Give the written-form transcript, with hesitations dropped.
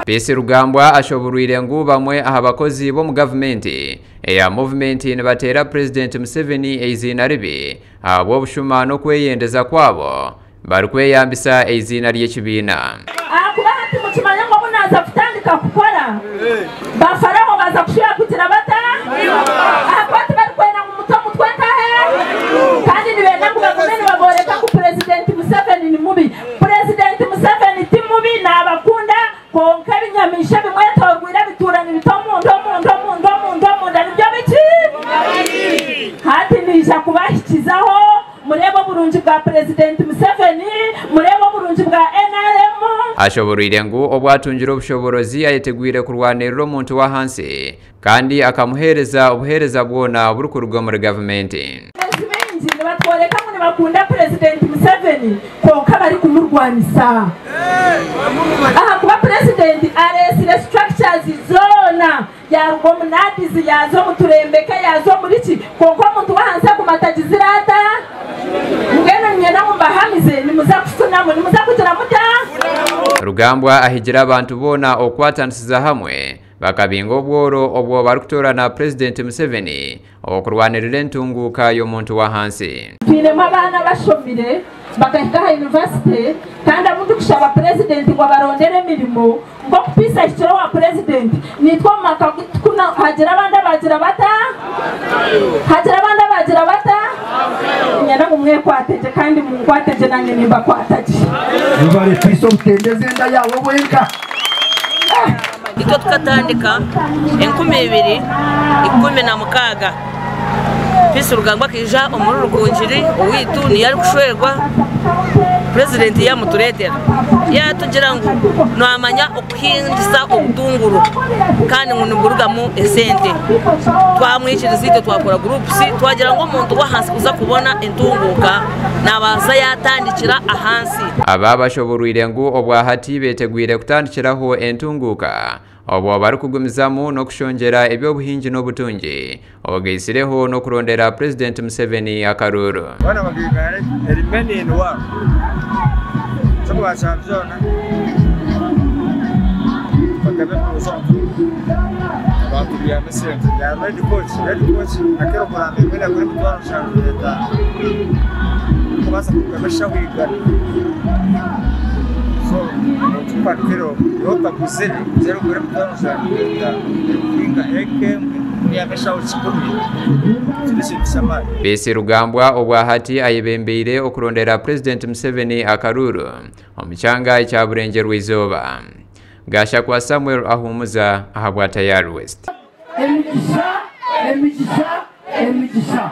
Peace Rugambwa ashoborwire ngu bamwe aha bakozi b'omu gavumenti eya muvumenti nibateera Purezidenti Museveni eiziina ribi ahabw'obushuma n'okweyendeza kwabo barikweyambisa eiziina ry'ekibiina. Ahakuba hati mukimanye ngu obu naaza kutandika kukora, ba Faraho baaza kushuba kugira bata? Ahakuba tibarikwenda ngu mute omutwe nkahe? Kandi nibenda ngu bagume nibabooreka ngu Purezidenti Museveni ni mubi. Purezidenti Museveni ti mubi, naabakunda, kwonka ebinyamaishwa ebimwetorwire bituura nibita omunda, omunda, omunda, omunda, omunda, nibyo biki? Hati niija kubahikizaho, mureebe oburungi bwa Purezidenti Museveni, mureebe oburungi bwa NRM. Ashoborwire ngu obu atungire obushoborozi ayetegwire kurwanirira omuntu w'ahansi kandi akamuheereza obuheereza bwona oburikuruga omuri gavumenti. Abantu baingi nibatworeka ngu nibakunda Purezidenti Museveni kwonka barikumurwanisa. Ahakuba Purezidenti areetsire structures zoona, yaaruga omu NAADS, yaaza omu Turembeke, yaaza omuri ki, kwonka omuntu w'ahansi aguma atagizire ata? Mbwenu niinyenda ngu mbahamize, nimuza kufunamu, nimuza kugira muta? Rugambwa ahigire abantu boona okukwatanisiza hamwe bakabinga obworo obwo barikutoorana Purezidenti Museveni okurwanirira entunguuka y'omuntu w'ahansi. Twinemu abaana bashomire bakahika aha yunivasite kandi abu ndikushaba Purezidenti ngu abarondere emirimo nk'oku Peace ahikire owa Purezidenti, naitwe omu maka kuna hagira abandi abagira bata? Hagira abandi abagira bata? Niinyenda ngu mwekwate gye kandi munkwate gye nanye nimbakwata gye. Webale Peace obutendeza enda yaawe wenka. Itwe tukatandika 2016. Peace Rugambwa akaija omuri Rukungiri owaitu niyo arikushwerwa Purezidenti yamutureetera. Yatugira ngu namanya okuhingisa obutunguru kandi ngu niburugamu esente. Twamwikiriza itwe twakora groups twagira ngu omuntu w'ahansi kuza kubona entunguuka nabaasa yatandikira ahansi. Aba bashoborwire ngu obwahati betegwire kutandikiraho entunguuka obwo barikugumizamu n'okushongyera eby'obuhingi n'obutungi ogaisireho n'okurondera Purezidenti Museveni akaruuru. Bana bagigare erimeni wa Soko byona bakabe kuzo abantu bya mesente ya red coach red coach akero kurambe kwenda kuri mutwaro 75 kubasa kugabesha wigana so tukakero yota kuzere zero kuri mutwaro 75 kwinga eke yabesha 10 Peace Rugambwa obwahati ayebembeire okurondera Purezidenti Museveni akaruuru omu kyanga ekya Burengyerwa izooba. Gashakwa Samuel ahumuza ahabwa Tayari West. Emigisha, emigisha, emigisha.